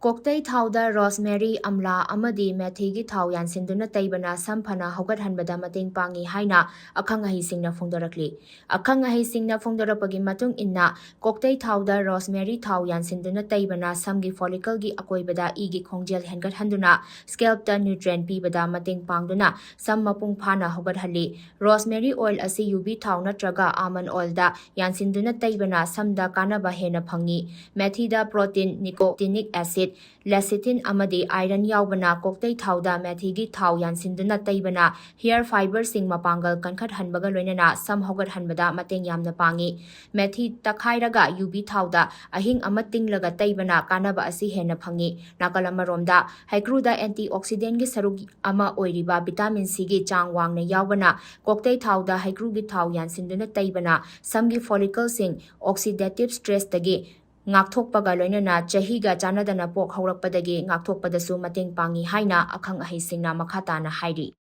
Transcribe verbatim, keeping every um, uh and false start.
ꯀꯣꯛꯇꯩ ꯊꯥꯎꯗ ꯔꯣꯁꯃꯦꯔꯤ, ꯑꯝꯂꯥ ꯑꯃꯗꯤ ꯃꯦꯊꯤꯒꯤ ꯊꯥꯎ ꯌꯥꯟꯁꯤꯟꯗꯨꯅ ꯇꯩꯕꯅ ꯁꯝ ꯐꯅ ꯍꯧꯒꯠꯍꯟꯕꯗ ꯃꯇꯦꯡ ꯄꯥꯡꯏ ꯍꯥꯏꯅ ꯑꯈꯪ ꯑꯍꯩꯁꯤꯡꯅ ꯐꯣꯡꯗꯣꯔꯛꯂꯤ꯫ ꯑꯈꯪ ꯑꯍꯩꯁꯤꯡꯅ ꯐꯣꯡꯗꯣꯔꯛꯄꯒꯤ ꯃꯇꯨꯡ ꯏꯟꯅ, ꯀꯣꯛꯇꯩ ꯊꯥꯎꯗ ꯔꯣꯁꯃꯦꯔꯤ ꯊꯥꯎ ꯌꯥꯟꯁꯤꯟꯗꯨꯅ ꯇꯩꯕꯅ ꯁꯝꯒꯤ follicleꯒꯤ ꯑꯀꯣꯏꯕꯗ ꯏꯒꯤ ꯈꯣꯡꯖꯦꯜ ꯍꯦꯟꯒꯠꯍꯟꯗꯨꯅ scalpꯇ nutrient ꯄꯤꯕꯗ ꯃꯇꯦꯡ ꯄꯥꯡꯗꯨꯅ ꯁꯝ ꯃꯄꯨꯡ ꯐꯥꯅ ꯍꯧꯒꯠꯍꯜꯂꯤ꯫ Rosemary oil ꯑꯁꯤ ꯌꯨꯕꯤ ꯊꯥꯎ ꯅꯠꯇ꯭ꯔꯒ almond oilꯗ ꯌꯥꯟꯁꯤꯟꯗꯨꯅ ꯇꯩꯕꯅ ꯁꯝꯗ ꯀꯥꯟꯅꯕ ꯍꯦꯟꯅ ꯐꯪꯏ꯫ ꯃꯦꯊꯤꯗ protein, nicotinic acid, lecithin ꯑꯃꯗꯤ iron ꯌꯥꯎꯕꯅ ꯀꯣꯛꯇꯩ ꯊꯥꯎꯗ ꯃꯦꯊꯤꯒꯤ ꯊꯥꯎ ꯌꯥꯟꯁꯤꯟꯗꯨꯅ ꯇꯩꯕꯅ hair fiberꯁꯤꯡ ꯃꯄꯥꯡꯒꯜ ꯀꯟꯈꯠꯍꯟꯕꯒ ꯂꯣꯏꯅꯅ ꯁꯝ ꯍꯧꯒꯠꯍꯟꯕꯗ ꯃꯇꯦꯡ ꯌꯥꯝꯅ ꯄꯥꯡꯏ꯫ ꯃꯦꯊꯤ ꯇꯛꯈꯥꯏꯔꯒ ꯌꯨꯕꯤ ꯊꯥꯎꯗ ꯑꯍꯤꯡ ꯑꯃ ꯇꯤꯡꯂꯒ ꯇꯩꯕꯅ ꯀꯥꯟꯅꯕ ꯑꯁꯤ ꯍꯦꯟꯅ ꯐꯪꯏ꯫ ꯅꯥꯀꯜ ꯑꯃꯔꯣꯝꯗ, ꯍꯩꯀ꯭ꯔꯨꯗ antioxidantꯒꯤ ꯁꯔꯨꯛ ꯑꯃ ꯑꯣꯏꯔꯤꯕ vitamin Cꯒꯤ ꯆꯥꯡ ꯋꯥꯡꯅ ꯌꯥꯎꯕꯅ ꯀꯣꯛꯇꯩ ꯊꯥꯎꯗ ꯍꯩꯀ꯭ꯔꯨꯒꯤ ꯊꯥꯎ ꯌꯥꯟꯁꯤꯟꯗꯨꯅ ꯇꯩꯕꯅ ꯁꯝꯒꯤ follicleꯁꯤꯡ oxidative stressꯇꯒꯤ ꯉꯥꯛꯊꯣꯛꯄꯒ ꯂꯣꯏꯅꯅ ꯆꯍꯤꯒ ꯆꯥꯟꯅꯗꯅ ꯄꯣꯛ ꯍꯧꯔꯛꯄꯗꯒꯤ ꯉꯥꯛꯊꯣꯛꯄꯗꯁꯨ ꯃꯇꯦꯡ ꯄꯥꯡꯏ ꯍꯥꯏꯅ ꯑꯈꯪ ꯑꯍꯩꯁꯤꯡꯅ ꯃꯈꯥ ꯇꯥꯅ ꯍꯥꯏꯔꯤ꯫